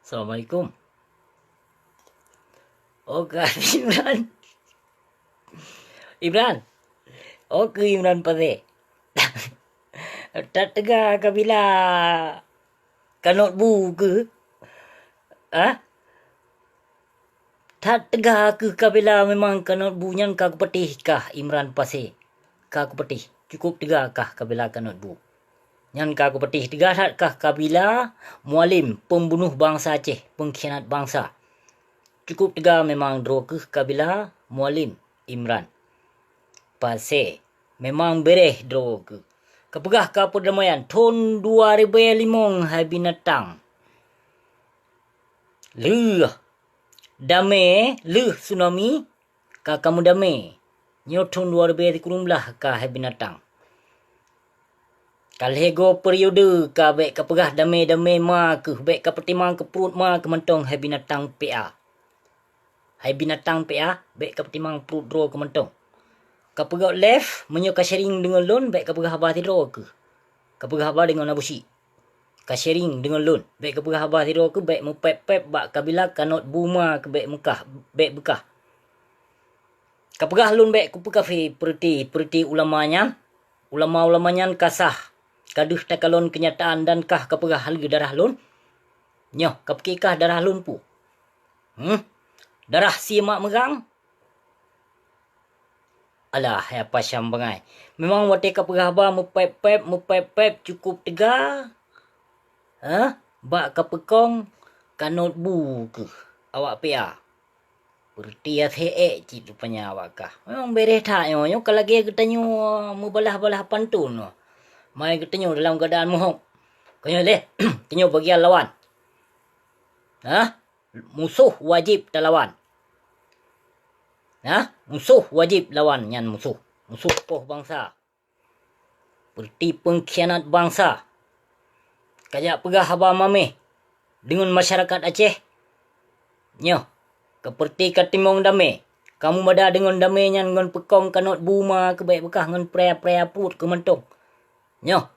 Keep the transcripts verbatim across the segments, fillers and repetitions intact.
Assalamualaikum. Oh, ka Imran. Imran. Oh, keu Imran Pasé. That teuga kabila kanot bu keuh? Ah? That teuga keuh kabila memang kanot bu nyan ka kupatéh kah Imran Pasé? Ka kupatéh, cukup teuga kah kabila kanot bu. Nyan ka kupatéh teuga that kah kabila Mualem, pembunuh bangsa Aceh, pengkhianat bangsa. Cukup teuga memang droe keuh kabila Mualem Imran Pasé. Memang béréh droe keuh. Kapeugah ka perdamaian thon dua ribée limong hai binatang. Lheueh damé, lheueh tsunami, ka kamoe damé. Nyoe thon dua ribée sikureueng blaih ka hai binatang. Ka lhée goe periode ka bék kapeugah damé-damé ma keuh, bék kapeutimang keu pruet ma keuh mantong hai binatang P A. Hai binatang P A, bék kapeutimang pruet droe keuh mantong. Kapeugah live, meunyoe ka sharing deungon lôn, bék kapeugah haba sidroe keuh. Kapeugah haba deungon Abusyik. Ka sharing deungon lôn, bék kapeugah haba sidroe keuh, bék meupép-pép bak kabila kanot bu ma keuh bék meukah, bék beukah. Kapeugah lôn bék kupeukafé peureuté-peureuté ulama nyan, ulama-ulama nyan ka sah, ka deuh takalon keunyataan dan kah kapeugah haleue darah lôn? Nyoh, kapike kah darah lôn peue? Hmm? Darah sie mak meugang? Alah, hai apa syam bangai. Memang watée kapeugah haba meupép-pép, meupép-pép cukup teuga. Hah? Bak kapeukong kanot bu keuh awak P A. Peureuté asée ék cit rupanya awak kah. Memang béréh that nyoe, nyoe ka lagée geutanyoe meubalah-balah pantôn nyoe. Mai geutanyoe dalam keuadaan meuhok. Keunoe lé, tanyoe bagian lawan. Hah? Musoh wajéb talawan. Hah? Musoh wajéb lawan nyan musoh. Musoh poh bansa. Peureuté pengkhianat bansa. Kajak peugah haba maméh deungon masyarakat Aceh. Nyoh, keupeureuté katimong damé, kamoe mada deungon damé nyan ngon peukong kanot bu ma keuh bék beukah ngon praya-praya pruet keuh mantong. Nyoh,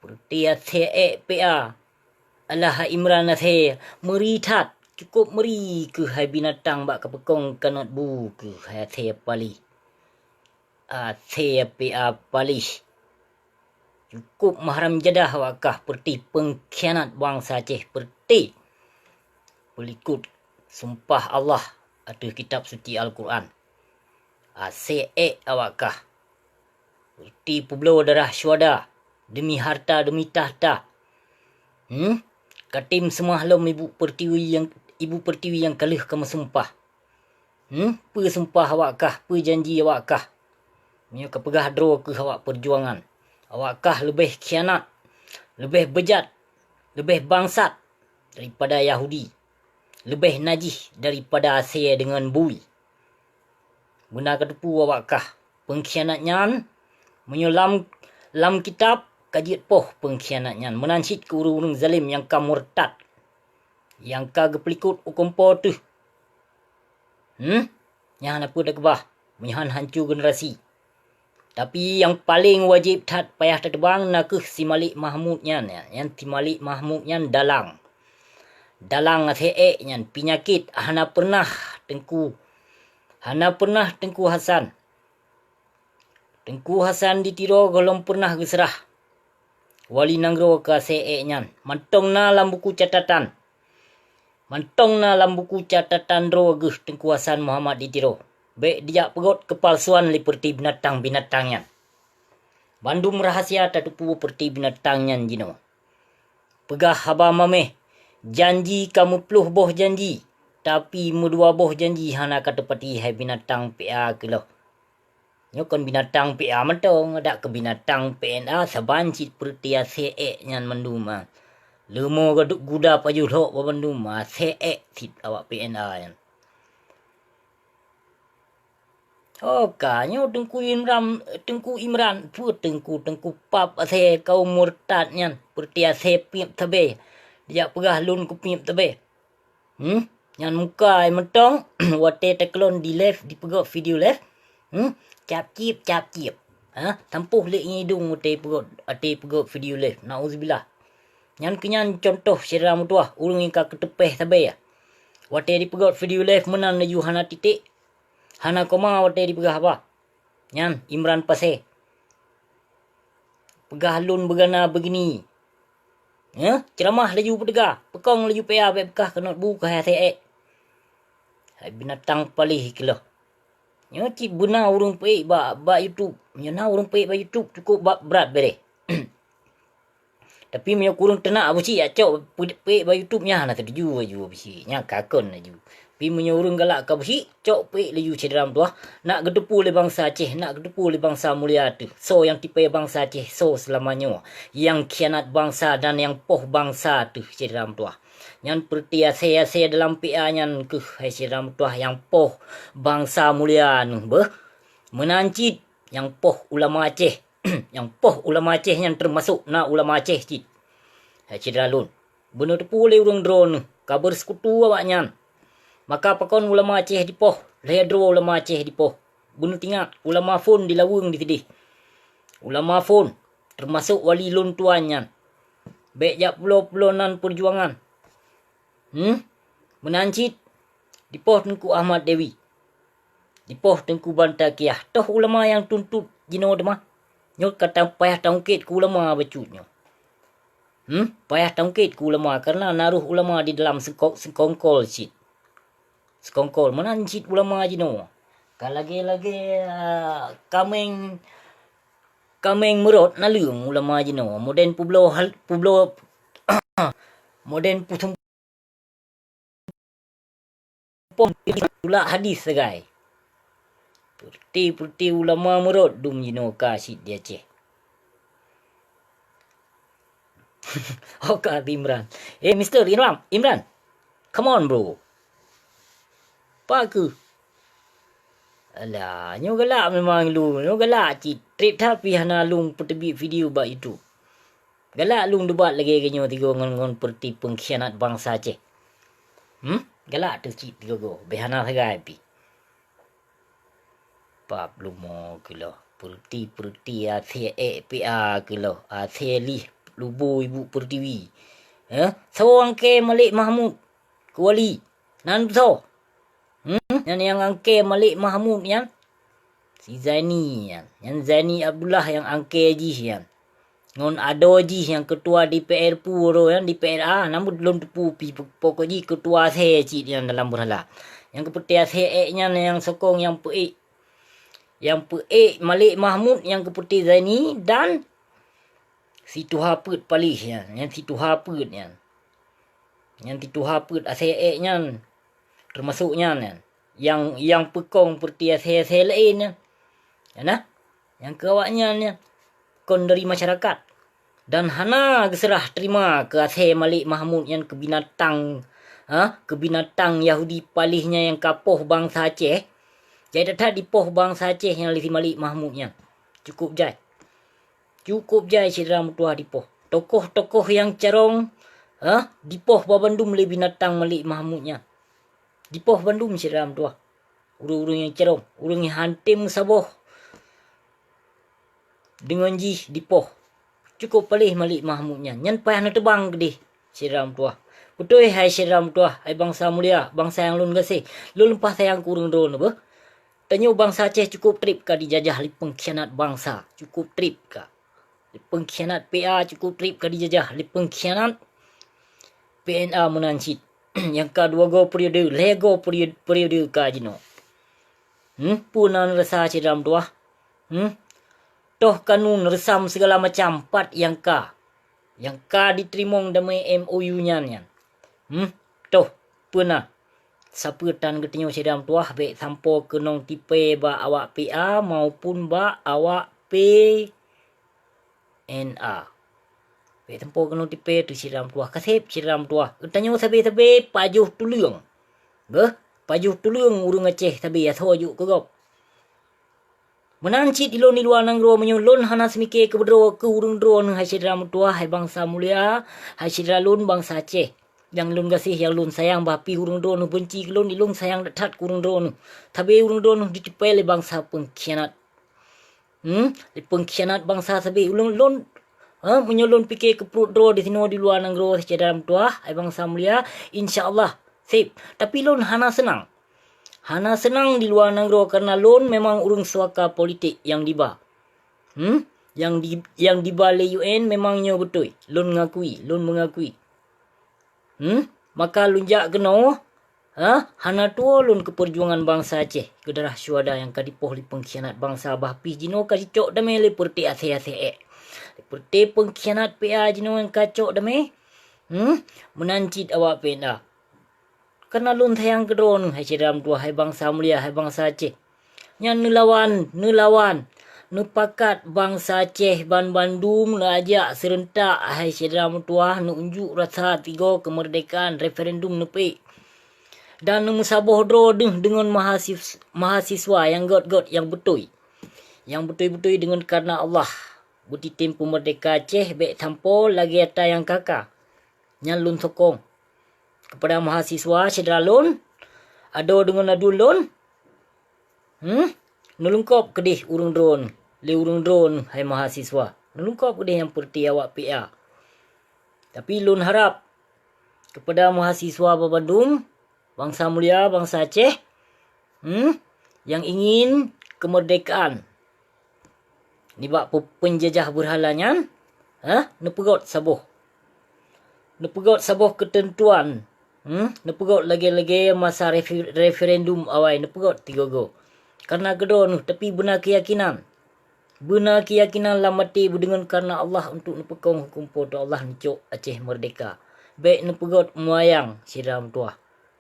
peureuté asée ék P A. Alah Imran asée, meuri that, cukup meuri keuh hai binatang bak kapeukong kanot bu keuh hai asée paléh. Asée P A paléh. Cukup meuharam jadah awak kah peureuté pengkhianat bansa Aceh peureuté peulikot sumpah Allah ateueh kitab suci Al-Quran. Asée ék awak kah. Peureuté peubloe darah syuhada demi harta, demi takhta. Hmm? Katem seumah lom ibu pertiwi nyang, ibu pertiwi nyang ka lheueh kameusumpah. Hmm? Peue sumpah awak kah, peue janji awak kah? Meunyoe kapeugah droe keuh awak peujuangan, awak kah leubeh khianat, leubeh beujat, leubeh bangsat daripada Yahudi, leubeh najih daripada asée deungon bui. Beuna kateupeue awak kah pengkhianat nyan, meunyoe lam, lam kitab ka jeuet poh pengkhianat nyan, meunan cit keu ureuëng-ureuëng zalém nyang ka murtad, nyang ka geupeulikot huköm Po teuh. Hmm? Nyan hana peue takeubah, meunyoe han hanco generasi. Tapi nyang paleng wajéb that payah tateubang nakeuh si Malik Mahmud nyan, nyan si Malik Mahmud nyan dalang. Dalang asée ék nyan, peunyakét hana peureunah Teungku, hana peureunah Teungku Hasan. Teungku Hasan di Tiro gohlom peureunah geuseurah wali nanggroe keu asée ék nyan, mantong na lam buku catatan. Mantong na lam buku catatan droe geuh Teungku Hasan Muhammad di Tiro. Bék dijak peugot keupalsuan lé peureuté binatang-binatang nyan. Bandum rahasia tateupeue peureuté binatang nyan jinoe. Peugah haba maméh, janji ka meuploh boh janji, tapi meudua boh janji hana ka teupati hai binatang P A keuloh. Nyoe kon binatang P A mantong, adak keu binatang P N A saban cit peureuté asée ék nyan mandum, ah. Leumo gaduk guda pajoh lhok bandum, asée ék cit awak P N A nyan. Oh ka, nyoe Teungku Imran, Teungku Imran, peue Teungku, Teungku pap asée kaum murtad nyan, peureuté asée piep sabe, dijak peugah lôn kupiep sabe. Hmm? Nyan muka ai mantong, watée takalon di live, dipeugok video live. Hmm? Cap cip, cap cip. Ha? Tampôh lé idong watée peugok, watée peugok video live. Nauzubillah. Nyan keunyan cuntoh syedara meutuwah ureuëng nyang ka keuteupeh sabe. Watée jipeugét video live meunan laju hana titek, hana koma watée jipeugah haba. Nyan Imran Pasé. Peugah lôn beugana beugini. Nyoe, ceuramah laju peuteuga, peukong laju P A bék beukah keunoe bu keuhai asée ék. Hai binatang paléh keulôh. Nyoe cit beuna ureuëng peuék bak, bak YouTube. Nyoe na ureuëng peuék bak YouTube cukôp ba-, brat béréh. Tapi meunyoe kureueng teunak Abusyik jak cok peuék bak YouTube nyan hana teutuju laju Abusyik. Nyan ka kon laju. Tapi meunyoe ureuëng galak keu Abusyik, cok peuék laju syedara meutuwah, nak geuteupeue lé bansa Aceh, nak geuteupeue lé bansa mulia teuh. Soe nyang tipée bansa Aceh, soe seulama nyoe nyang khianat bansa dan nyang poh bansa teuh syedara meutuwah. Nyan peureuti asée-asée dalam P A nyan keuh hai syedara meutuwah nyang poh bansa mulia neuh beuh. Meunan cit nyang poh ulama Aceh. Nyang poh ulama Aceh nyan teumasok na ulama Aceh cit. Hai syedara lôn, beuneuteupeu lé ureuëng droeneuh ka beuseukutu awaknyan. Maka pakon ulama Aceh dipoh, lhée droe ulama Aceh dipoh. Beuneutingat ulama phon di laweueng di sideh. Ulama phon, teumasok wali lôn tuan nyan. Bék jak pulo-pulo nan peujuangan. Hmm? Meunan cit, dipoh Teungku Ahmad Dewi. Dipoh Teungku Banta Kiah, toh ulama nyang tuntot jinoe teuma. Nyoe ka ta-, payah taungkét keu ulama bacut nyoe. Hmm? Payah taungkét keu ulama, kareuna na roh ulama di dalam seungko-, seungkongkol cit. Seungkongkol, meunan cit ulama jinoe. Ka lagée-lagée, ah, kaméng, kaméng meurot naleueng ulama jinoe. Modern publoe hal-, publoe, modern pusum poh tulak hadis sagai. Peureuti-peureuti ulama meurot dum jinoe ka cit di Aceh. Oka Imran. Eh, Mister Imran, Imran. Come on, bro. Pakon? Alah, nyoe galak memang lôn. Nyoe galak cit. Treb that pih hana lôn peuteubiet video bak YouTube. Galak lôn debat lagée nyoe tigo ngon, ngon peureuti peungkhianat bansa Aceh. Hmm? Galak teuh cit tigo go. Bék hana sagai pih. Pap lumo keulôh, peureuti-peureuti asée ék P A keulôh, asée lih lubo ibu peurtiwi. Eh, soe angkée Malik Mahmud keu wali? Nan soe? Hmm? Nyan nyang angkée Malik Mahmud nyan? Si Zaini nyan. Nyan Zaini Abdullah nyang angkée jih nyan. Ngon adoe jih nyang keutua D P R pu uroe nyan, D P R A, namun lôn teupu pih, pokok jih keutua asée cit nyan dalam beurhala. Nyang keupeutée asée ék nyan nyang sokong nyang peuék. Nyang peuék Malik Mahmud, nyang keupeutée Zaini dan si tuha peuet paléh nyan, nyan si tuha peuet nyan. Nyan si tuha peuet asée ék nyan, teumasok nyan, nyan. Nyang, nyang peukong peureuti asée-asée laén nyan. Nyan na, nyang keu awaknyan nyan kon dari masyarakat. Dan hana geuseurah teurima keu asée Malik Mahmud nyan keu binatang, ha, keu binatang Yahudi paléh nyan nyang ka poh bansa Aceh. Jai that-that dipoh bansa Aceh nyang lé si Malik Mahmud nyan. Cukôp jai. Cukôp jai syedara meutuwah dipoh. Tokoh-tokoh nyang carông, ha, dipoh babandum lé binatang Malik Mahmud nyan. Dipoh bandum syedara meutuwah. Ureuëng-ureuëng nyang carông, ureuëng nyang han tem meusaboh deungon jih dipoh. Cukôp paléh Malik Mahmud nyan, nyan payah neuteubang keudeh syedara meutuwah. Beutôi hai syedara meutuwah, hai bansa mulia, bansa nyang lôn gaséh, lôn leupah sayang keu ureuëng droeneuh beuh. Tanyoe bansa Aceh cukôp treb ka dijajah lé peungkhianat bansa, cukôp treb ka. Lé peungkhianat P A cukôp treb ka dijajah lé peungkhianat P N A meunan cit. Nyang ka dua go periode, lhée go periode, periode ka jinoe. Hmm, peue na neurasa syedara meutuwah? Hmm? Toh ka nun reusam sigala macam pat nyang ka, nyang ka jiteurimong damé M O U nyan, nyan. Hmm? Toh, peue na? Sapeue tan geutanyoe syedara meutuwah bék sampoe keunong tipée bak awak P A maupun bak awak P N A. Bék sampoe keunong tipée teuh syedara meutuwah, kaseb syedara meutuwah. Geutanyoe sabe-sabe pajoh tuleueng. Beuh, pajoh tuleueng ureuëng Aceh sabe asoe jok keu gob. Meunan cit ilôn di luwa nanggroe meunyoe lôn hana seumike keu beudroe keu ureuëng droeneuh hai syedara meutuwah, hai bansa mulia, hai syedara lôn bansa Aceh. Nyang lôn gaséh, nyang lôn sayang, bah pih ureuëng droeneuh beunci keu lôn, ilôn sayang that-that keu ureuëng droeneuh. Sabe ureuëng droeneuh jitipée lé bansa peungkhianat. Hmm, lé peungkhianat bansa sabe. Ulôn, lôn, Ha, meunyoe lôn pike keu pruet droe disinoe di luwa nanggroe syedara meutuwah, hai bansa mulia, insya Allah, sip. Tapi lôn hana seunang. Hana seunang di luwa nanggroe kareuna lôn memang ureuëng suaka politik nyang diba. Hmm? Nyang di, nyang diba lé U N memang nyoe beutôi. Lôn ngakui, lôn meungakui. Hmm? Maka lôn jak keunoe, ha? Hana tuwoe lôn keu peujuangan bansa Aceh, keu darah syuhada nyang ka dipoh lé peungkhianat bansa, bah pih jinoe ka jicok damé lé peureuté asée-asée ék. Lé peureuté peungkhianat P A jinoe nyang ka cok damé. Hmm? Meunan cit awak P N A. Kareuna lôn sayang keu droeneuh, hai syedara meutuwah, hai bansa mulia, hai bansa Aceh. Nyan neulawan, neulawan, neupakat bansa Aceh banbandum neuajak seurentak, hai syedara meutuwah, neuunjuk rasa tigo keumeurdekaan, referendum neupék. Dan neumeusaboh droe deuh deungon mahasis-, mahasiswa nyang gét-gét, nyang beutôi. Nyang beutôi-beutôi deungon kareuna Allah. Beutitem peumeurdeka Aceh bék sampoe lagée ata nyang ka-ka. Nyan lôn sokong. Keupada mahasiswa syedara lôn, adoe deungon aduen lôn, hmm, neulungkop keudeh ureuëng droeneuh, lé ureuëng droeneuh, hai mahasiswa. Neulungkop keudeh nyang peureuté awak P A. Tapi lôn harab keupada mahasiswa banbandum, bansa mulia, bansa Aceh, hmm, nyang ingin keumeurdekaan nibak pe-, peunjajah beurhala nyan, ha, neupeugot saboh. Neupeugot saboh keuteuntuan, hmm, neupeugot lagée-lagée masa refe-, referendum awai, neupeugot tigo-go. Kareuna keudroe neuh, tapi beuna keuyakinan. Beuna keuyakinan lam até beudeungon kareuna Allah untuk neupeukong huköm Po teu Allah neucok Aceh meurdeka. Bék neupeugot meuyang syedara meutuwah.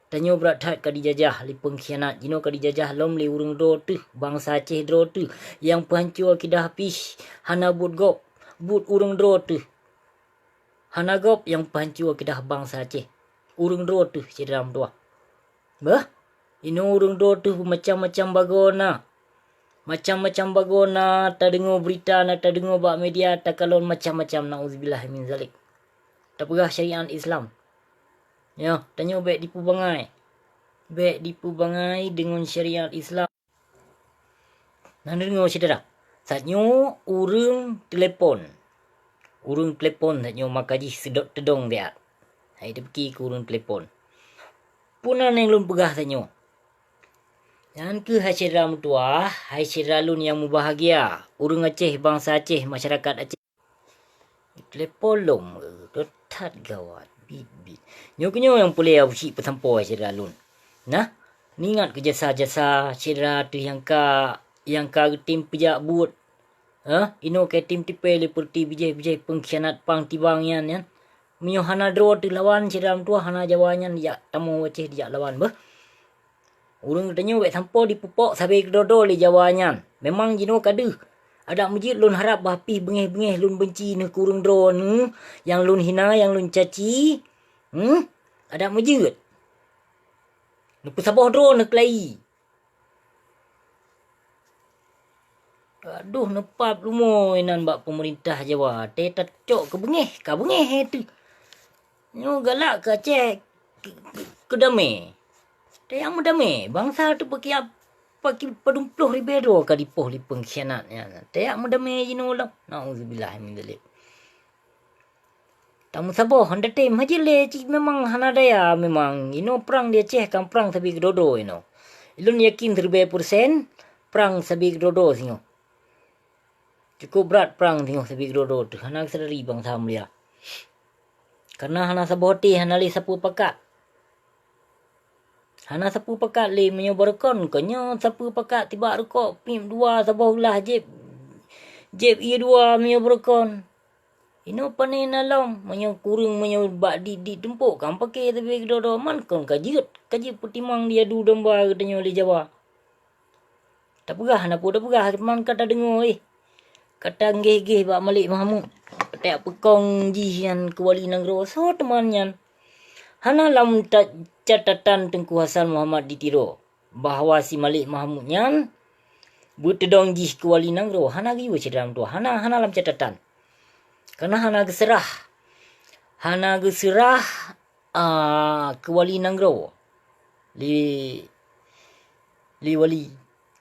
Tanyoe brat that ka dijajah lé peungkhianat, jinoe ka dijajah lom lé ureuëng droe teuh, bansa Aceh droe teuh, nyang peuhanco akidah pih hana buet gob, buet ureuëng droe teuh. Hana gob nyang peuhanco akidah bansa Aceh, ureuëng droe teuh syedara meutuwah. Bah, inoe ureuëng droe teuh beumacam-macam bagoe na. Macam-macam bagoe na tadeungoe beurita, na tadeungoe bak media, takalon macam-macam, nauzubillah min zalik. Tapeugah syariat Islam. Ya, tanyoe bék dipeubangai. Bék dipeubangai deungon syariat Islam. Na neudeungoe syedara, saat nyoe ureuëng teulepon. Ureuëng teulepon saat nyoe maka jih seudok teudong siat. Hai teupiki keu ureuëng teulepon. Peue na nyang lôn peugah saat nyoe? Nyan keuh hai syedara meutuwah, hai syedara lôn nyang mubahgia, ureuëng Aceh, bansa Aceh, masyarakat Aceh. Telepon lom, eh, that gawat, bit-bit. Nyoe keunyoe nyang peureulée Abusyik peusampoe syedara lôn. Nah, neuingat keu jasa-jasa syedara teuh nyang ka, nyang ka geutem peujak buet. Hah? Inoe ka tem tipée lé peureuté bijéh-bijéh peungkhianat pang tibang nyan, nyan. Meunyoe hana droe teuh lawan syedara meutuwah, hana Jawa nyan dijak tamong u Aceh dijak lawan beuh. Ureuëng geutanyoe bék sampoe jipeupok sabe keudroe-droe lé Jawa nyan. Memang jinoe ka deuh. Adak meujeuet lôn harab bah pih beungéh-beungéh lôn beunci neuh keu ureuëng droeneuh nyang lôn hina, nyang lôn caci. Hmm? Adak meujeuet. Neupeusaboh droeneuh keulayi. Aduh, neupap lumoe inan bak peumeurintah Jawa. Tée tacok keu beungéh, ka beungéh teuh. Nyoe galak keu Aceh keu, keu, keu damé. Teuyak meudamé, bansa teuh peukiab paki padum ploh ribée droe ka dipoh lé peungkhianat nyan. Teuyak meudamé jinoe lom. Nauzubillah min dzalik. Tameusaboh, hana tem, hana jeuet lé, cit memang hana daya memang. Inoe prang di Aceh kan prang sabe keudroe-droe inoe. Ulôn yakin siribée persen prang sabe keudroe-droe singoh. Cukup brat prang singoh sabe keudroe-droe teuh, hana geusadari bansa mulia. Kareuna hana saboh até, hana lé sapeue pakat. Hana sapeue pakat lé meunyoe barokon, kon nyoe sapeue pakat tibak rukok, pip dua saboh glah, jieb, jieb ié dua meunyoe barokon. Inoe pane na lom, meunyoe kureueng, meunyoe bak dit-dit tumpok, kan pake sabe keudroe-droe, man kon ka jeuet, ka jeuet peutimang di adu domba geutanyoe lé Jawa. Tapeugah na peue tapeugah, man ka tadeungoe, eh. Ka tanggeh-geh bak Malik Mahmud. Ka tapeukong jih nyan keu wali nanggroe, soe teuma nyan? Hana lam ta-, catatan Teungku Hasan Muhammad di Tiro bahwa si Malik Mahmud nyan beuteudong jih keu wali nanggroe, hana geuyue syedara meutuwah, hana, hana lam catatan. Kareuna hana geuseurah, hana geuseurah, a, keu wali nanggroe lé, lé wali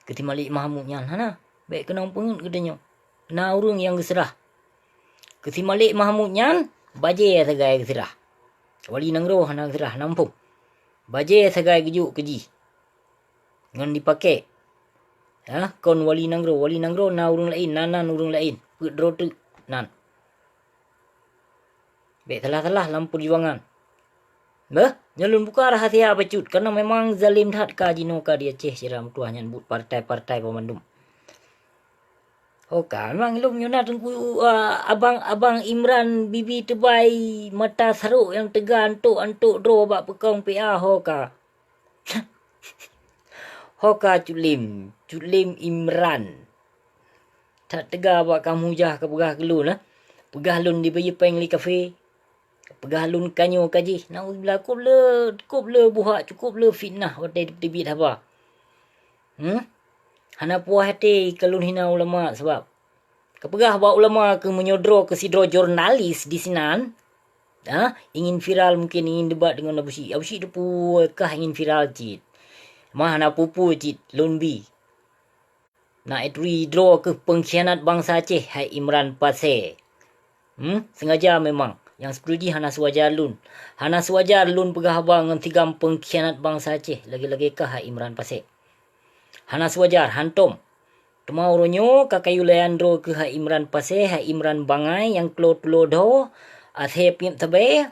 keu si Malik Mahmud nyan, hana. Bék keunong peungeut geutanyoe. Na ureuëng nyang geuseurah. Keu si Malik Mahmud nyan, bajée sagai geuseurah. Wali nanggroe hana geuseurah, hana muphom. Bajée sagai geujok keu jih. Ngon dipaké. Ha, kon wali nanggroe, wali nanggroe na ureuëng laén, na nan ureuëng laén. Peuet droe teuk nan. Bék salah-salah lam peujuangan. Beuh, nyoe lôn buka rahsia bacut, kareuna memang zalim that ka jinoe ka di Aceh sira meutuah nyan buet partai-partai banmandum. Ho ka, memang lom nyoe na Teungku, a, abang-abang Imran bibi teubai mata sarok nyang teuga antok-antok droe bak peukong P A ho ka. Ho ka Cut Lim, Cut Lim Imran. That teuga bak kamoe hujah ka peugah keu lôn, eh. Peugah lôn dibayeue péng lé kafé. Peugah lôn ka nyoe ka jih. Nauzubillah, kôb le, kôb le buhak, cukôb le fitnah watée teubiet haba. Hmm? Hana puas até ka lôn hina ulama sabab ka peugah bak ulama keu meunyoe droe keu sidroe jurnalis di sinan, ha, ingin viral mungkin ingin debat dengan Abu Syik. Abu Syik teupeu kah ingin viral cit. Mah hana peue-peue cit lôn bi. Na ituri droe keuh pengkhianat bansa Aceh hai Imran Pasé. Hmm, sengaja memang. Nyang sibeutôi jih hana siwajar lôn. Hana siwajar lôn peugah haba ngon sigam pengkhianat bansa Aceh, lagée-lagée kah hai Imran Pasé. Hana siwajar, hantom. Teuma uroe nyoe ka kayue layan droe keuh hai Imran Pasé, hai Imran bangai nyang klo tulo dho, asée piep sabé,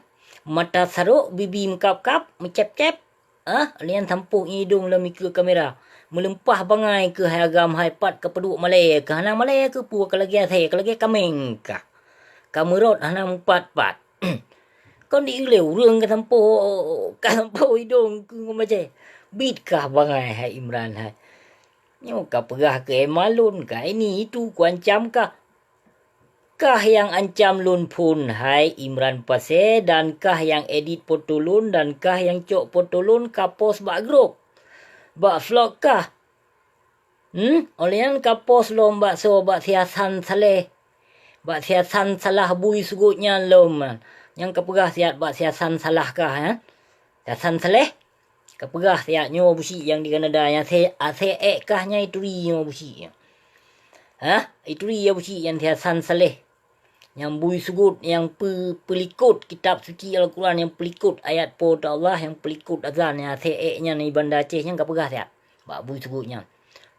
mata sarok, bibi meukab-kab, meucép-cép, ah, lian sampôh idong lam ikeue kamera. Meuleumpah bangai keuh hai agam hai pat ka peuduek malée keuh, hana malée keuh peue ka lagée asée, ka lagée kaméng kah. Ka meurot hana mupat-pat. Kon di ulée ureuëng ka sampôh, ka sampôh idong keuh ngon bajée. Bit kah bangai hai Imran hai. Nyoe ka peugah keu Emma lôn, ka ini itu kuancam kah. Kah nyang ancam lôn phon hai Imran Pasé dan kah nyang edit poto lôn dan kah nyang cok poto lôn ka post bak grup. Bak vlog kah. Hmm, oleh nyan ka post lom bak soe, bak si Hasan Saleh. Bak si Hasan Salah bui sugot nyan lom. Nyang ka peugah siat bak si Hasan Salah kah, eh? Si Hasan Saleh. Ka peugah siat nyoe Abu Syik nyang di Kanada, nyang asée, asée ék kah nyang ituri nyoe Abu Syik. Hah? Ituri Abu Syik nyang si Hasan Saleh. Nyang bui sugot, nyang peu-, peulikot kitab suci Al-Quran, nyang peulikot ayat Po teu Allah, nyang peulikot azan, nyang asée ék nyan di Banda Aceh nyan ka peugah siat bak bui sugot nyan.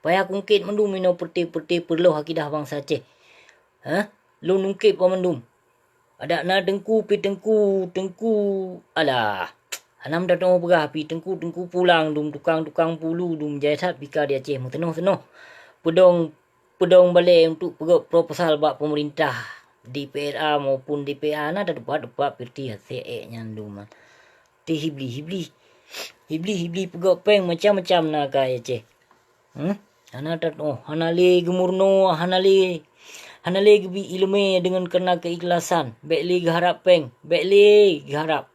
Payah kungkét mandum inoe peureute-peureute peureuloh akidah bansa Aceh. Hah? Lôn ungkét banmandum. Adak na teungku pih teungku, teungku, alah. Hana meutateuoh peugah pih teungku, teungku pulang dum, tukang-tukang pulu dum, jai that pih ka di Aceh meuteunoh-teunoh. Peudong, peudong balée untuk peugét proposal bak peumeurintah D P R A maupun D P A, na tatupat-tupat pih asée ék nyan dum. Ti hibli, hibli. Hibli, hibli peugét péng macam-macam na ka di Aceh. Hmm? Hana that, oh, hana lé geumurno, hana lé, hana lé geubi iéleumé deungon kareuna keuikhlasan. Bék lé geuharab péng, bék lé geuharab.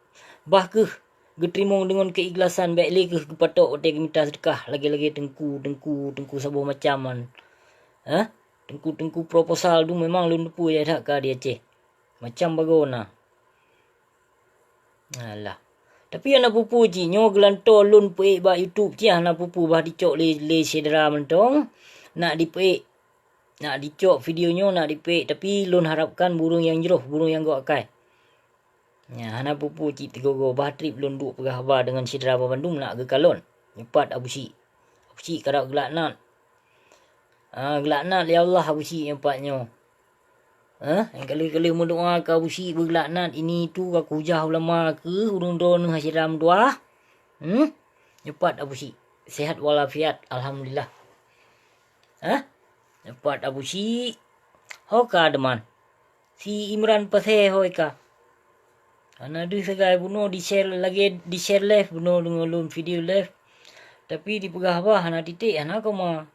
Bah kheueh geuteurimong deungon keuikhlasan, bék lé kheueh geupatok watée geumita seudeukah lagée-lagée teungku, teungku, teungku saboh macam nyan. Hah? Teungku-teungku proposal tu memang lôn teupeu jai that ka di Aceh. Macam bagoe na. Alah. Tapi hana peue-peue cit, nyoe geulantoe lôn peuék bak YouTube cit hana peue-peue, bah dicok lé, lé syedara mantong. Nak dipeuék, nak dicok video nyoe nak dipeuék, tapi lôn harapkan burung nyang jroh, burung nyang gok akai. Nyan, hana peue-peue cit teugogo, bah trép lôn duek peugah haba deungon syedara banmandum nak geukalon. Nyoe pat Abu Syik. Abu Syik karab geulaknat. Ah, geulaknat lé Allah Abu Syik nyoe pat nyoe. Eh, nyang ka lheueh-lheueh meudoá keu Abu Syik beugeulaknat, ini itu ka kuhujah ulama keuh ureuëng droeneuh syedara meutuah. Hmm? Nyoe pat Abu Syik. Sehat walafiat, alhamdulillah. Eh? Nyoe pat Abu Syik. Ho ka deuman. Si Imran Pasé ho ka. Hana deuh sagai bunoe di-share lagée di-share live bunoe deungon lôn video live. Tapi dipeugah haba hana titék, hana koma.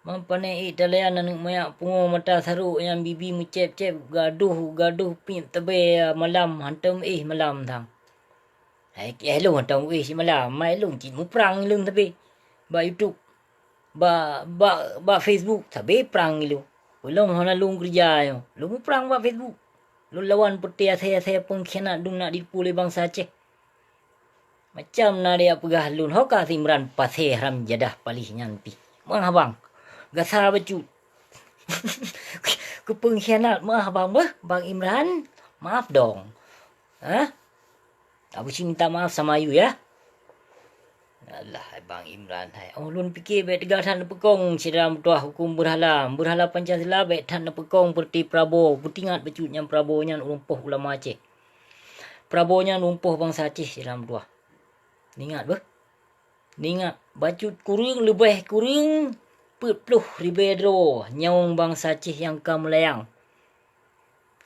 Mam pané ék talayan aneuëk manyak pungoe mata sarok nyang bibi meucép-cép, gadoh, gadoh piep tabé malam, hantom éh malam sang. Hai, éh lôn hantom éh simalam, mai lôn cit muprang lôn tabé. Bak YouTube, bak, bak, bak Facebook, tabé prang lôn. Ulôn hana lôn keureuja nyoe, lôn muprang bak Facebook. Lôn lawan peuté asai-asai pengkhianat dum nak ditipu lé bansa Aceh. Macam na dia peugah lôn, ho ka si Imran Pasé haram jadah paléh nyan pih. Mang habang. Gasa bacut. Keu peungkhianat meuah bang beuh, Bang Imran, maaf dong. Hah? Abu Syik minta maaf sama Ayu ya. Alah, hai Bang Imran hai. Oh, lôn pike bèk teuga that neupeukong syedara meutuah hukôm beurhala. Beurhala Pancasila bèk that neupeukong peureuté Prabowo. Beutingat bacut nyang Prabowo nyan ureueng poh ulama Aceh. Prabowo nyan ureueng poh bansa Aceh syedara meutuah. Ingat beuh. Ingat, bacut kureueng leubeh kureueng peuet ploh ribèe droe nyawöng bansa Aceh nyang ka meulayang.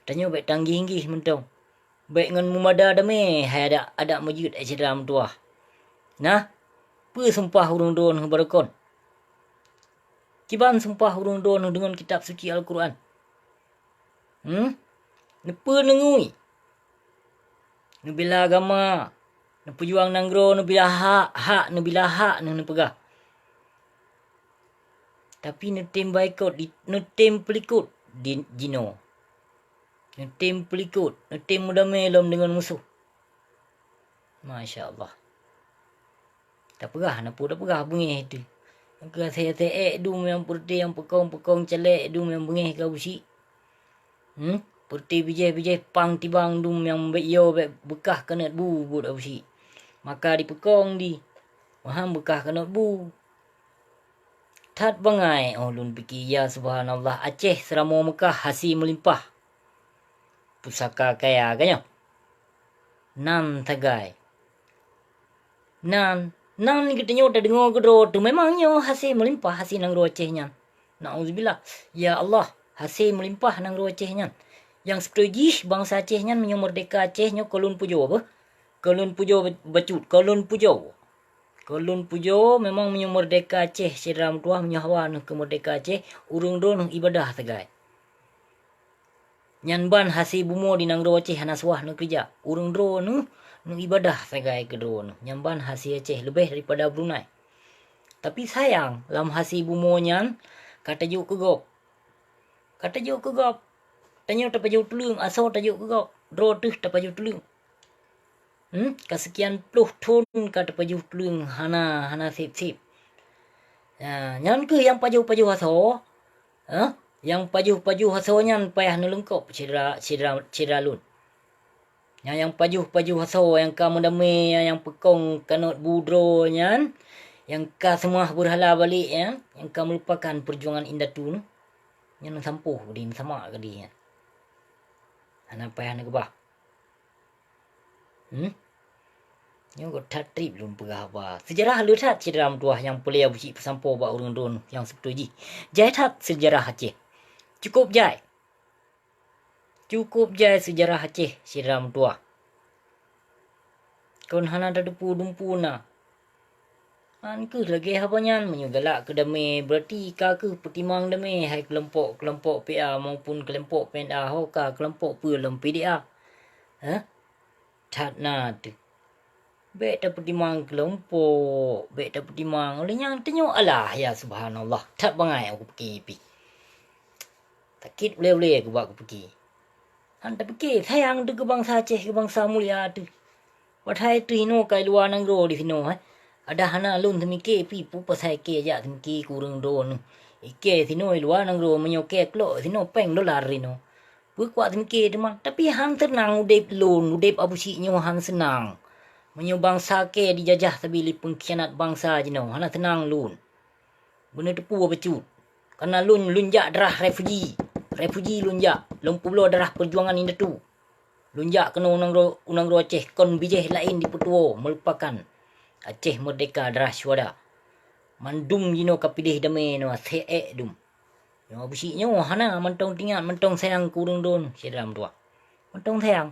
Tanyoe bèk tanggih-nggih mantong. Bèk ngon meumada damé hai adak, adak meujeuet, eh, syedara meutuah. Nah, peue sumpah ureueng droeneuh baroekon? Kiban sumpah ureueng droeneuh deungon kitab suci Al-Quran? Hmm? Neupeue neungui? Neubila agama, neupeujuang nanggroe, neubila hak, hak, neubila hak neuh neupeugah. Tapi neutem baikot di, neutem peulikot di jinoe. Neutem peulikot, neutem meudamé lom deungon musoh. Masya Allah. Tapeugah na peue tapeugah beungéh teuh. Nyang keu asèe-asèe ék dum nyang peureuté nyang peukong-peukong calèk dum nyang beungéh ka Abu Syik. Hmm? Peureuté bijéh-bijéh pang tibang dum nyang bèk yo bèk beukah kanot bu buet Abu Syik. Maka dipeukong di. Meuham beukah kanot bu. That bangai, oh lôn pike, ya subhanallah, Aceh seuramoe Meukah hase meulimpah. Pusaka kaya ka nyoe. Nan sagai. Nan, nan geutanyoe tadeungoe keudroe teuh, memang nyoe hase meulimpah hase nanggroe Aceh nyan. Nauzubillah. Ya Allah, hase meulimpah nanggroe Aceh nyan. Nyang seubeutôi jih bansa Aceh nyan meunyoe meurdeka Aceh nyoe kon lôn pujoe beuh. Kon lôn pujoe bacut, kon lôn pujoe. Kon lôn pujoe, memang meunyoe meurdeka Aceh, syedara meutuah, meunyoe hawa neuh keu meurdeka Aceh, ureueng droeneuh ibadah sagai. Nyan ban hase bumoe di nanggroe Aceh hana suwah neukeurija. Ureueng droeneuh neuibadah sagai keu droeneuh. Nyan ban hase Aceh leubeh daripada Brunei. Tapi sayang, lam hase bumoe nyan ka tajok keu gob. Ka tajok keu gob. Tanyoe tapajoh tuleueng, asoe tajok keu gob. Droe teuh tapajoh tuleueng. Hmm, ka seukian ploh thon ka tapajoh tuleueng hana, hana sép-sép. Ya, nyan keuh nyang pajoh-pajoh asoe. Hah? Nyang pajoh-pajoh asoe nyan payah neuleungkop syedara, syedara, syedara lôn. Nyang, nyang pajoh-pajoh asoe nyang ka meudamé, nyang peukong kanot bu droe nyan, nyang ka seumah beurhala balek nyan, nyang ka meulupakan peujuangan indatu nyoe, nyan neusampôh keudeh, neusamak keudeh nyan. Hana payah neukeubah. Hmm? Nyoe göt that treb lôn peugah haba. Seujarah le that syedara meutuwah nyang peureulèe Abusyik peusampoe bak ureuëng droeneuh nyang seubeutôi jih. Jai that seujarah Aceh. Cukôp jai. Cukôp jai seujarah Aceh syedara meutuwah. Kon hana tateupeue dumpeue na. Nyan kheueh lagèe haba nyan, meunyoe galak keu damé, beurati ka kheueh peutimang damé hai keulompok-keulompok P A maupun keulompok P N A ho ka keulompok peue lom P D A. Hah? That na teuh. Bèk tapeutimang keulompok, bèk tapeutimang. Ulèh nyan tanyoe alah, ya subhanallah. That bangai aku pike pih. Sakét ulèe-ulèe aku bak kupike. Han tapike, sayang teuh keu bansa Aceh, keu bansa mulia teuh. Padahai teuh inoe ka i luwa nanggroe disinoe, eh. Adak hana lôn teumike pih peue pasai kèe jak teumike keu ureuëng droeneuh. Ikèe sinoe i luwa nanggroe, meunyoe kèe klok sinoe péng dolar inoe. Peue kuat teumike teuma, tapi han seunang udép lôn, udép Abusyik nyoe han seunang. Meunyoe bansa kèe dijajah sabe lé peungkhianat bansa jinoe, hana seunang lôn. Beuneuteupeu bacut. Kareuna lôn, lôn jak darah refuji. Refuji lôn jak, lôn peubloe darah peujuangan indatu. Lôn jak keunoe u nanggroe, u nanggroe Aceh, kon bijéh laén jipeutuwoe, meulupakan Aceh meurdeka darah syuhada. Mandum jinoe ka piléh damé nyoe, seuék dum. Nyoe Abusyik nyoe hana mantong teuingat, mantong sayang keu ureuëng droeneuh, syedara meutuwah. Mantong sayang.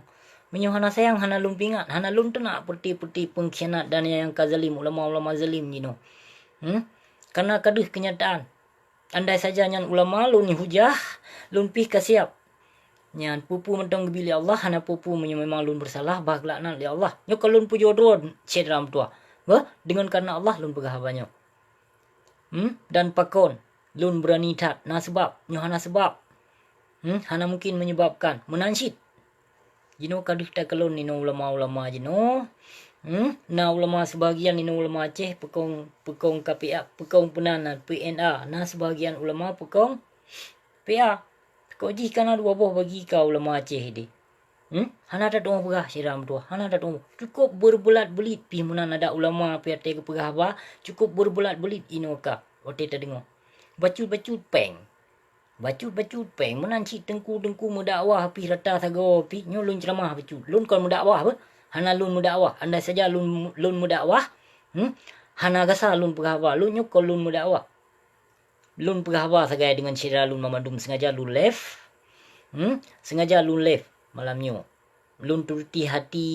Meunyoe hana sayang, hana lôn peuingat, hana lôn teunak peureuté-peureuté peungkhianat dan nyang ka zalim, ulama-ulama zalim jinoe. Hmm? Kareuna ka deuh keunyataan. Andai saja nyan ulama lôn hujah, lôn pih ka siab. Nyan peue-peue mantong geubri lé Allah, hana peue-peue meunyoe memang lôn beusalah, bah geulaknat lé Allah. Nyoe ka lôn pujoe droe, syedara meutuwah. Beuh, deungon kareuna Allah lôn peugah haba nyoe. Hmm? Dan pakon lôn beurani that, na seubab, nyoe hana seubab. Hmm? Hana mungken menyebabkan, meunan cit. Jinoe ka deuh takalon inoe ulama-ulama jinoe. Hmm? Na ulama seubahagian inoe ulama Aceh peukong, peukong K P A, peukong peunan P N A. Na seubahagian ulama peukong P A. Kok jih ka na dua boh bagi ka ulama Aceh deh. Hmm? Hana tatu'oh peugah syedara meutuwah, hana tatu'oh. Cukôp beurbulat beulit pih meunan adak ulama pih watèe geupeugah haba, cukôp beurbulat beulit inoe ka watèe tadeungoe. Bacut-bacut péng. Bacut-bacut péng, meunan cit teungku-teungku meudakwah pih rata sagoe pih, nyoe lôn ceuramah bacut. Lôn kon meudakwah beuh, hana lôn meudakwah. Andai saja lôn, lôn meudakwah, hmm, hana gasa lôn peugah haba, lôn nyoe kon lôn meudakwah. Lôn peugah haba sagai deungon syedara lôn banmandum, sengaja lôn live. Hmm, sengaja lôn live malam nyoe. Lôn turuti hati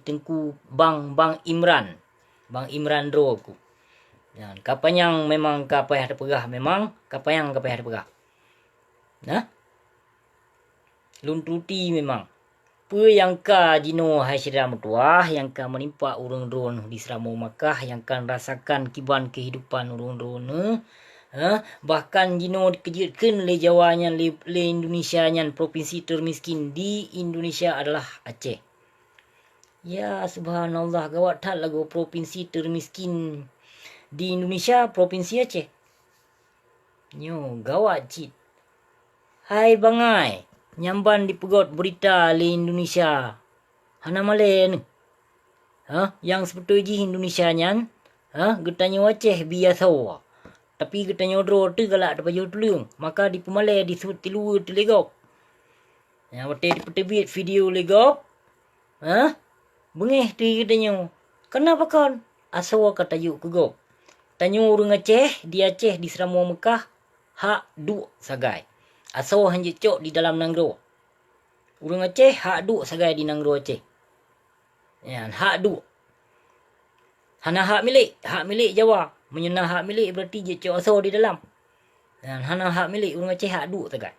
Teungku Bang, Bang Imran. Bang Imran droe ku. Nyan, ka panyang memang ka payah tapeugah, memang ka panyang ka payah tapeugah. Nah. Lôn turuti memang. Peue nyang ka jinoe hai syedara meutuwah, nyang ka meunimpa ureuëng droeneuh di Seuramoe Makkah, nyang ka neurasakan kiban keuhidupan ureuëng droeneuh, eh, bahkan jinoe dikeujeuet kheun lé Jawa nyan, lé, lé Indonesia nyan, propinsi termiskin di Indonesia adalah Aceh. Ya, subhanallah, gawat that lagoe propinsi termiskin di Indonesia, propinsi Aceh. Nyoe gawat cit. Hai bangai, nyang ban dipeugot beurita lé Indonesia. Hana malèe neuh. Hah, nyang seubeutôi jih Indonesia nyan, hah, geutanyoe Aceh biasa. Tapi geutanyoe droe teuh galak tapajoh tuleueng, maka dipeumalèe disuet tiluweue teuh lé gob. Nyang watèe dipeuteubiet video lé gob, hah, beungéh teuh geutanyoe. Kana pakon? Asoe ka tajok keu gob. Tanyoe ureuëng Aceh, di Aceh, di Seuramoe Meukah, hak duek sagai. Asoe han jeuet cok di dalam nanggroe. Ureuëng Aceh hak duek sagai di nanggroe Aceh. Nyan, hak duek. Hana hak milék, hak milék Jawa. Meunyoe na hak milék, berarti jeuet cok asoe di dalam. Nyan, hana hak milék, ureuëng Aceh hak duek sagai.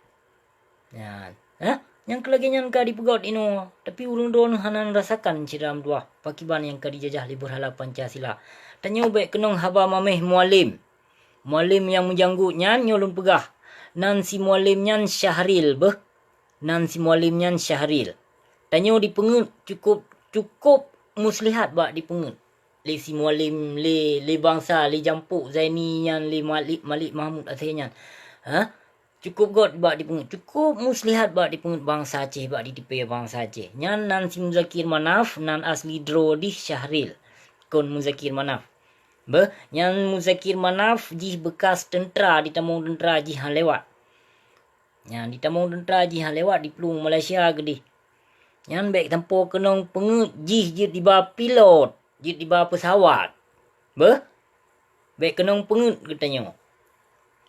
Nyan, hah? Nyang keu lagèe nyan ka dipeugot inoe, tapi ureuëng droeneuh hana neurasakan syedara meutuwah pakiban nyang ka jijajah lé beurhala Pancasila. Tanyoe bèk keunong haba maméh Mualem. Mualem nyang meujanggut nyan nyoe lôn peugah. Nan si Mualem nyan Syahril beuh. Nan si Mualem nyan Syahril. Tanyoe dipeungeuet cukôp, cukôp muslihat bak dipeungeuet. Lé si Mualem, lé, lé bansa, lé Jampok Zaini nyan, lé Malik, Malik Mahmud Aceh nyan. Hah? Cukôp göt bak dipeungeuet, cukôp muslihat bak dipeungeuet bansa Aceh, bak ditipèe bansa Aceh. Nyan nan si Muzakir Manaf, nan asli droe dih Syahril. Kon Muzakir Manaf. Beuh, nyan Muzakir Manaf jih beukas teuntra, ditamong teuntra jih han lewat. Nyan ditamong teuntra jih han lewat, diplueng Malaysia keudeh. Nyan bèk sampoe keunong peungeuet jih jeuet iba pilot, jeuet iba peusawat. Beuh? Bèk keunong peungeuet geutanyoe.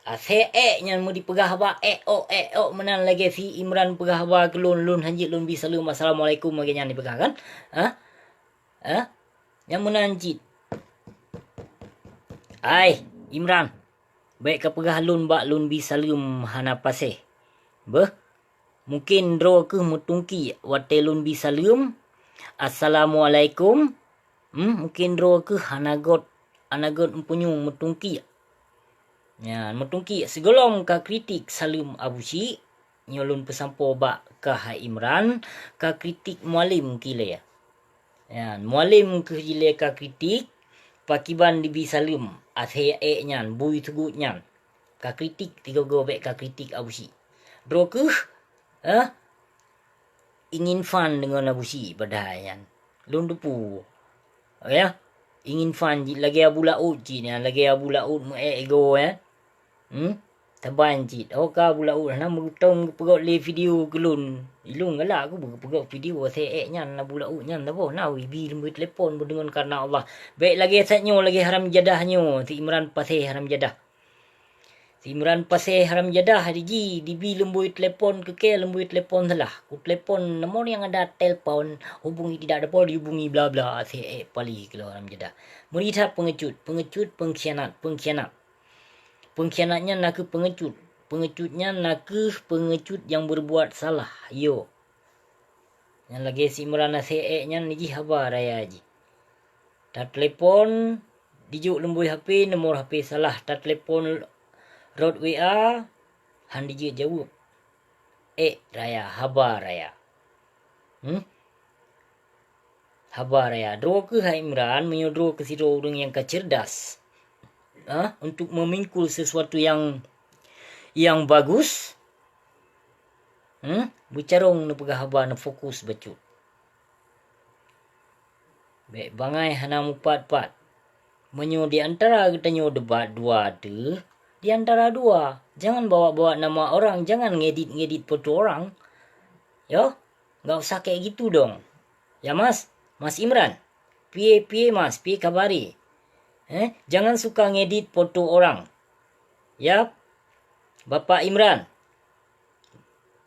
Asèe ék nyan meu dipeugah haba ék ok, ék ok meunan lagèe si Imran peugah haba keu lôn, lôn han jeuet lôn bi saleuem, "Assalamualaikum," lagèe nyan dipeugah kan? Hah? Hah? Nyang meunan cit. Ai, Imran, bèk kapeugah lôn bak lôn bi saleuem hana paséh. Beuh, mungken droe kheueh meutungkiek watèe lôn bi saleuem, "Assalamualaikum." Hmm, mungken droe kheueh hana göt, hana göt meupunyueng meutungkiek. Nyan, meutungkiek sigohlom ka kritik saleuem Abusyik, nyoe lôn peusampoe bak kah hai Imran, ka kritik Mualem keu ilèe. Nyan, Mualem keu ilèe ka kritik, pakiban dibi saleuem, asèe ék nyan, bui seugut nyan. Ka kritik, tigo-go bèk ka kritik Abusyik. Droe kheueh, eh, ingin fun deungon Abusyik padahai nyan. Lôn teupeu. Ya, ingin fun cit lagèe Abu Laôt cit nyan, lagèe Abu Laôt meu-ék ego, ya. Hmm? Saban cit. Oh, ka Abu Laôt hana meuteumé geupeugöt lé video keu lôn. Ilôn galak ku geupeugöt video asèe ék nyan Abu Laôt nyan saboh na ibi leumbôi telepon beudeungon kareuna Allah. Bèk lagèe sat nyoe, lagèe haram jadah nyoe, si Imran Pasè haram jadah. Si Imran Pasè haram jadah, di ji, dibi leumbôi telepon keu kèe, leumbôi telepon salah. Ku telepon nomor yang ada telepon, hubungi tidak dapat dihubungi, bla bla, asèe ék pali keu lôn haram jadah. Meuri that peungecut, peungecut, peungkhianat, peungkhianat. Peungkhianat nyan nakeuh peungecut. Peungecut nyan nakeuh peungecut nyang berbuat salah. Yo. Nyang lagèe si Imran asèe ék nyan jih haba raya jih. Tatelepon, dijok leumbôi H P, nomor H P salah. Tatelepon rot W A, han dijeuet jaweueb. Ék raya, haba raya. Hmm? Haba raya. Droe kheueh hai Imran, meunyoe droe kheueh sidroe ureueng nyang ka cerdas, ha, untuk memikul sesuatu yang, yang bagus, Hmm? Beucarông neupeugah haba, neufokus bacut. Bèk bangai hana mupat-pat. Meunyoe di antara geutanyoe debat dua teuh, di antara dua, jangan bawa-bawa nama orang, jangan ngedit-ngedit foto orang. Yo, nggak usah kayak gitu dong. Ya Mas, Mas Imran. Piye-piye Mas, piye kabari? Eh, jangan suka ngedit foto orang. Ya, Bapak Imran.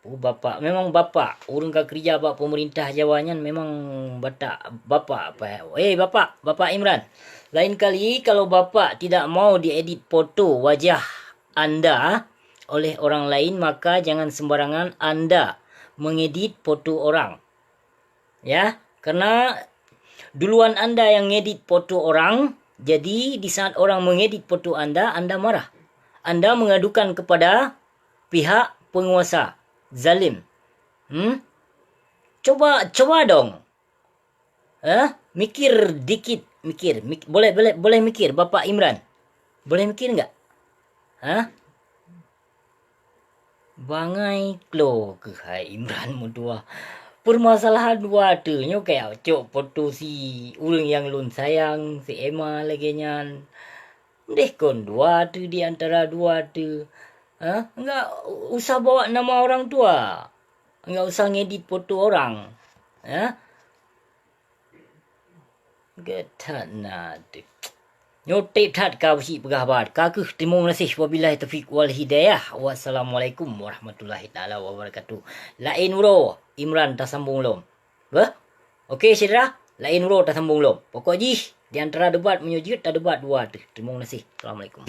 Oh, bapak, memang bapak. Ureueng ka kerja bak pemerintah Jawa nyan memang batak, bapak apa? Eh, bapak, Bapak Imran. Lain kali kalau bapak tidak mau diedit foto wajah anda oleh orang lain, maka jangan sembarangan anda mengedit foto orang. Ya, karena duluan anda yang ngedit foto orang, jadi di saat orang mengedit foto anda, anda marah. Anda mengadukan kepada pihak penguasa zalim. Hmm? Coba, coba dong. Eh, mikir dikit, mikir. Mik-, boleh, boleh, boleh mikir, Bapak Imran. Boleh mikir nggak? Hah? Bangai klo keuh hai Imran meutuah. Permasalahan dua teuh nyoe kayak cok foto si ureueng nyang lôn sayang, si Emma lagèe nyan. Deh kon dua teuh di antara dua teuh. Ha? Enggak usah bawa nama orang tua. Enggak usah ngedit foto orang. Ha? Geuh that na teuh. Nyoe treb that ka beusi peugah bak. Ka keuh, teurimong gaséh. Wabillahi taufiq wal hidayah. Wassalamualaikum warahmatullahi taala wabarakatuh. Laén uroe Imran tasambong lom. Beuh? Oke, syedara, laén uroe tasambong lom. Pokok jih, di antara debat meunyoe jeuet tadebat dua teuh. Teurimong gaséh. Assalamualaikum.